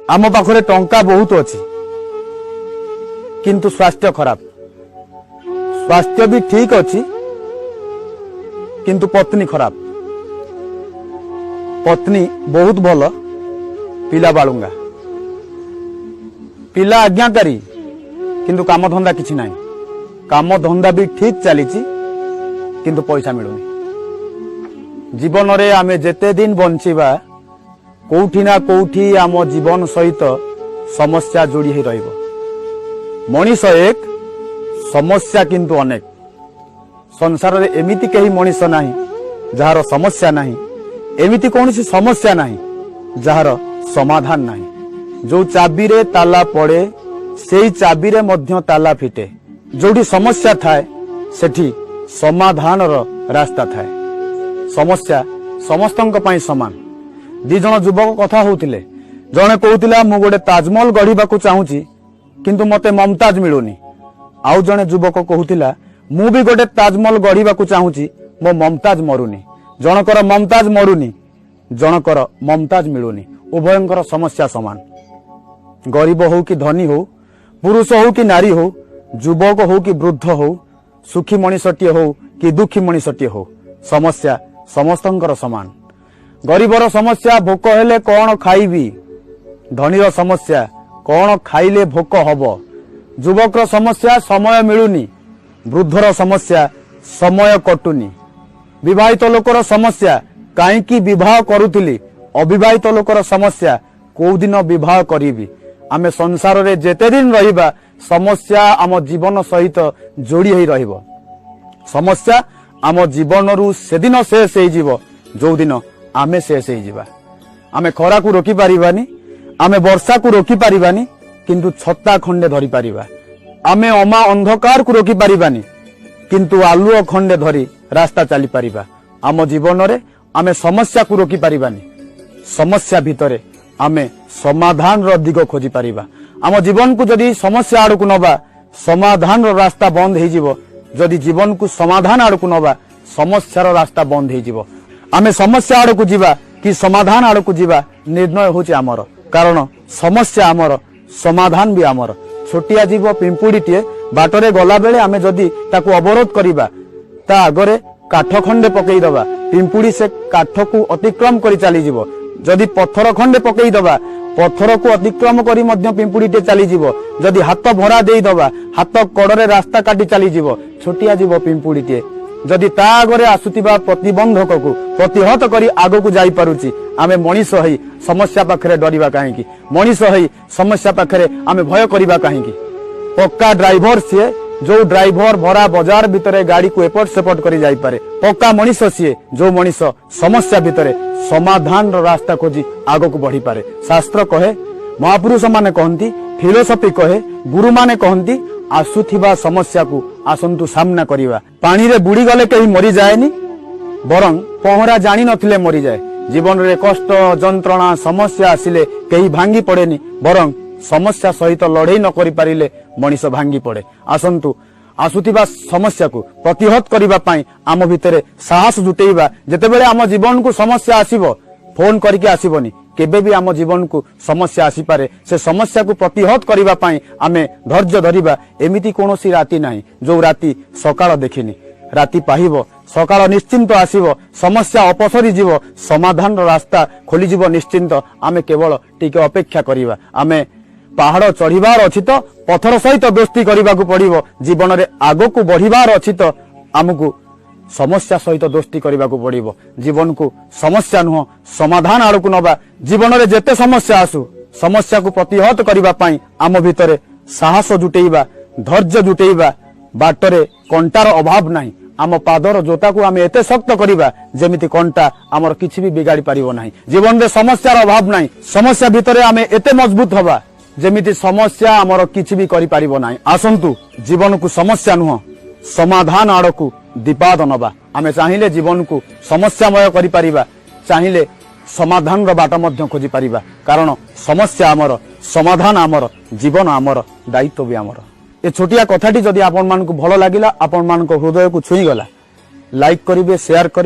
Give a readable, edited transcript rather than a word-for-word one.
ଆମ ପାଖରେ ଟଙ୍କା ବହୁତ ଅଛି, କିନ୍ତୁ ସ୍ୱାସ୍ଥ୍ୟ ଖରାପ। ସ୍ୱାସ୍ଥ୍ୟ ବି ଠିକ ଅଛି, କିନ୍ତୁ ପତ୍ନୀ ଖରାପ। ପତ୍ନୀ ବହୁତ ଭଲ, ପିଲା ବାଳୁଙ୍ଗା। ପିଲା ଆଜ୍ଞାକାରୀ, କିନ୍ତୁ କାମ ଧନ୍ଦା କିଛି ନାହିଁ। କାମ ଧନ୍ଦା ବି ଠିକ ଚାଲିଛି, କିନ୍ତୁ ପଇସା ମିଳୁନି। ଜୀବନରେ ଆମେ ଯେତେ ଦିନ ବଞ୍ଚିବା, କୋଉଠି ନା କୋଉଠି ଆମ ଜୀବନ ସହିତ ସମସ୍ୟା ଯୋଡ଼ି ହେଇ ରହିବ। ମଣିଷ ଏକ, ସମସ୍ୟା କିନ୍ତୁ ଅନେକ। ସଂସାରରେ ଏମିତି କେହି ମଣିଷ ନାହିଁ ଯାହାର ସମସ୍ୟା ନାହିଁ। ଏମିତି କୌଣସି ସମସ୍ୟା ନାହିଁ ଯାହାର ସମାଧାନ ନାହିଁ। ଯୋଉ ଚାବିରେ ତାଲା ପଡେ, ସେଇ ଚାବିରେ ମଧ୍ୟ ତାଲା ଫିଟେ। ଯୋଉଠି ସମସ୍ୟା ଥାଏ, ସେଠି ସମାଧାନର ରାସ୍ତା ଥାଏ। ସମସ୍ୟା ସମସ୍ତଙ୍କ ପାଇଁ ସମାନ। ଦି ଜଣ ଯୁବକ କଥା ହଉଥିଲେ। ଜଣେ କହୁଥିଲା, "ମୁଁ ଗୋଟେ ତାଜମହଲ ଗଢିବାକୁ ଚାହୁଁଛି, କିନ୍ତୁ ମତେ ମମତାଜ ମିଳୁନି।" ଆଉ ଜଣେ ଯୁବକ କହୁଥିଲା, "ମୁଁ ବି ଗୋଟେ ତାଜମହଲ ଗଢିବାକୁ ଚାହୁଁଛି, ମୋ ମମତାଜ ମରୁନି।" ଜଣକର ମମତାଜ ମରୁନି, ଜଣକର ମମତାଜ ମିଳୁନି। ଉଭୟଙ୍କର ସମସ୍ୟା ସମାନ। ଗରିବ ହଉ କି ଧନୀ ହଉ, ପୁରୁଷ ହଉ କି ନାରୀ ହଉ, ଯୁବକ ହଉ କି ବୃଦ୍ଧ ହଉ, ସୁଖୀ ମଣିଷଟିଏ ହଉ କି ଦୁଃଖୀ ମଣିଷଟିଏ ହଉ, ସମସ୍ୟା ସମସ୍ତଙ୍କର ସମାନ। ଗରିବର ସମସ୍ୟା, ଭୋକ ହେଲେ କଣ ଖାଇବି? ଧନୀର ସମସ୍ୟା, କଣ ଖାଇଲେ ଭୋକ ହବ? ଯୁବକର ସମସ୍ୟା, ସମୟ ମିଳୁନି। ବୃଦ୍ଧର ସମସ୍ୟା, ସମୟ କଟୁନି। ବିବାହିତ ଲୋକର ସମସ୍ୟା, କାହିଁକି ବିବାହ କରୁଥିଲି? ଅବିବାହିତ ଲୋକର ସମସ୍ୟା, କୋଉଦିନ ବିବାହ କରିବି? ଆମେ ସଂସାରରେ ଯେତେ ଦିନ ରହିବା, ସମସ୍ୟା ଆମ ଜୀବନ ସହିତ ଯୋଡ଼ି ହେଇ ରହିବ। ସମସ୍ୟା ଆମ ଜୀବନରୁ ସେଦିନ ଶେଷ ହେଇଯିବ, ଯୋଉଦିନ ଆମେ ଶେଷ ହେଇଯିବା। ଆମେ ଖରାକୁ ରୋକି ପାରିବାନି, ଆମେ ବର୍ଷାକୁ ରୋକି ପାରିବାନି, କିନ୍ତୁ ଛତା ଖଣ୍ଡେ ଧରି ପାରିବା। ଆମେ ଅମା ଅନ୍ଧକାରକୁ ରୋକି ପାରିବାନି, କିନ୍ତୁ ଆଲୁଅ ଖଣ୍ଡେ ଧରି ରାସ୍ତା ଚାଲିପାରିବା। ଆମ ଜୀବନରେ ଆମେ ସମସ୍ୟାକୁ ରୋକି ପାରିବାନି, ସମସ୍ୟା ଭିତରେ ଆମେ ସମାଧାନର ଦିଗ ଖୋଜି ପାରିବା। ଆମ ଜୀବନକୁ ଯଦି ସମସ୍ୟା ଆଡକୁ ନବା, ସମାଧାନର ରାସ୍ତା ବନ୍ଦ ହେଇଯିବ। ଯଦି ଜୀବନକୁ ସମାଧାନ ଆଡକୁ ନବା, ସମସ୍ୟାର ରାସ୍ତା ବନ୍ଦ ହେଇଯିବ। ଆମେ ସମସ୍ୟା ଆଡକୁ ଯିବା କି ସମାଧାନ ଆଡକୁ ଯିବା, ନିର୍ଣ୍ଣୟ ହଉଛି ଆମର। କାରଣ ସମସ୍ୟା ଆମର, ସମାଧାନ ବି ଆମର। ଛୋଟିଆ ଜୀବ ପିମ୍ପୁଡିଟିଏ ବାଟରେ ଗଲାବେଳେ ଆମେ ଯଦି ତାକୁ ଅବରୋଧ କରିବା, ତା ଆଗରେ କାଠ ଖଣ୍ଡେ ପକେଇଦବା, ପିମ୍ପୁଡି ସେ କାଠକୁ ଅତିକ୍ରମ କରି ଚାଲିଯିବ। ଯଦି ପଥର ଖଣ୍ଡେ ପକେଇଦବା, ପଥରକୁ ଅତିକ୍ରମ କରି ମଧ୍ୟ ପିମ୍ପୁଡିଟେ ଚାଲିଯିବ। ଯଦି ହାତ ଭରା ଦେଇଦବା, ହାତ କଡରେ ରାସ୍ତା କାଟି ଚାଲିଯିବ। ଛୋଟିଆ ଜୀବ ପିମ୍ପୁଡିଟିଏ ଯଦି ତା ଆଗରେ ଆସୁଥିବା ପ୍ରତିବନ୍ଧକକୁ ପ୍ରତିହତ କରି ଆଗକୁ ଯାଇପାରୁଛି, ଆମେ ମଣିଷ ହେଇ ସମସ୍ୟା ପାଖରେ ଡରିବା କାହିଁକି? ମଣିଷ ହେଇ ସମସ୍ୟା ପାଖରେ ଆମେ ଭୟ କରିବା କାହିଁକି? ପକ୍କା ଡ୍ରାଇଭର ସିଏ, ଯୋଉ ଡ୍ରାଇଭର ଭରା ବଜାର ଭିତରେ ଗାଡିକୁ ଏପଟ ସେପଟ କରି ଯାଇପାରେ। ପକ୍କା ମଣିଷ ସିଏ, ଯୋଉ ମଣିଷ ସମସ୍ୟା ଭିତରେ ସମାଧାନର ରାସ୍ତା ଖୋଜି ଆଗକୁ ବଢିପାରେ। ଶାସ୍ତ୍ର କହେ, ମହାପୁରୁଷ ମାନେ କହନ୍ତି, ଫିଲୋସଫି କହେ, ଗୁରୁମାନେ କହନ୍ତି, ଆସୁଥିବା ସମସ୍ୟାକୁ ଆସନ୍ତୁ ସାମ୍ନା କରିବା। ପାଣିରେ ବୁଡିଗଲେ କେହି ମରିଯାଏନି, ବରଂ ପହଁରା ଜାଣିନଥିଲେ ମରିଯାଏ। ଜୀବନରେ କଷ୍ଟ, ଯନ୍ତ୍ରଣା, ସମସ୍ୟା ଆସିଲେ କେହି ଭାଙ୍ଗି ପଡେନି, ବରଂ ସମସ୍ୟା ସହିତ ଲଢେଇ ନ କରିପାରିଲେ ମଣିଷ ଭାଙ୍ଗି ପଡେ। ଆସନ୍ତୁ, ଆସୁଥିବା ସମସ୍ୟାକୁ ପ୍ରତିହତ କରିବା ପାଇଁ ଆମ ଭିତରେ ସାହସ ଜୁଟେଇବା। ଯେତେବେଳେ ଆମ ଜୀବନକୁ ସମସ୍ୟା ଆସିବ, ଫୋନ କରିକି ଆସିବନି। କେବେ ବି ଆମ ଜୀବନକୁ ସମସ୍ୟା ଆସିପାରେ, ସେ ସମସ୍ୟାକୁ ପ୍ରତିହତ କରିବା ପାଇଁ ଆମେ ଧୈର୍ଯ୍ୟ ଧରିବା। ଏମିତି କୌଣସି ରାତି ନାହିଁ ଯୋଉ ରାତି ସକାଳ ଦେଖିନି। ରାତି ପାହିବ, ସକାଳ ନିଶ୍ଚିନ୍ତ ଆସିବ। ସମସ୍ୟା ଅପସରି ଯିବ, ସମାଧାନର ରାସ୍ତା ଖୋଲିଯିବ ନିଶ୍ଚିନ୍ତ। ଆମେ କେବଳ ଟିକେ ଅପେକ୍ଷା କରିବା। ଆମେ ପାହାଡ ଚଢିବାର ଅଛି ତ ପଥର ସହିତ ଦୋସ୍ତି କରିବାକୁ ପଡିବ। ଜୀବନରେ ଆଗକୁ ବଢିବାର ଅଛି ତ ଆମକୁ ସମସ୍ୟା ସହିତ ଦୋସ୍ତି କରିବାକୁ ପଡିବ। ଜୀବନକୁ ସମସ୍ୟା ନୁହଁ, ସମାଧାନ ଆଡକୁ ନବା। ଜୀବନରେ ଯେତେ ସମସ୍ୟା ଆସୁ, ସମସ୍ୟାକୁ ପ୍ରତିହତ କରିବା ପାଇଁ ଆମ ଭିତରେ ସାହସ ଜୁଟେଇବା, ଧୈର୍ଯ୍ୟ ଜୁଟେଇବା। ବାଟରେ କଣ୍ଟାର ଅଭାବ ନାହିଁ। ଆମ ପାଦର ଜୋତାକୁ ଆମେ ଏତେ ଶକ୍ତ କରିବା, ଯେମିତି କଣ୍ଟା ଆମର କିଛି ବି ବିଗାଡି ପାରିବ ନାହିଁ। ଜୀବନରେ ସମସ୍ୟାର ଅଭାବ ନାହିଁ। ସମସ୍ୟା ଭିତରେ ଆମେ ଏତେ ମଜବୁତ ହବା, ଯେମିତି ସମସ୍ୟା ଆମର କିଛି ବି କରିପାରିବ ନାହିଁ। ଆସନ୍ତୁ, ଜୀବନକୁ ସମସ୍ୟା ନୁହଁ, ସମାଧାନ ଆଡକୁ ଦିପାଦ ନବା। ଆମେ ଚାହିଁଲେ ଜୀବନକୁ ସମସ୍ୟାମୟ କରିପାରିବା, ଚାହିଁଲେ ସମାଧାନର ବାଟ ମଧ୍ୟ ଖୋଜିପାରିବା। କାରଣ ସମସ୍ୟା ଆମର, ସମାଧାନ ଆମର, ଜୀବନ ଆମର, ଦାୟିତ୍ୱ ବି ଆମର। ଏ ଛୋଟିଆ କଥାଟି ଯଦି ଆପଣମାନଙ୍କୁ ଭଲ ଲାଗିଲା, ଆପଣମାନଙ୍କ ହୃଦୟକୁ ଛୁଇଁଗଲା, ଲାଇକ୍ କରିବେ, ସେୟାର କରିବେ।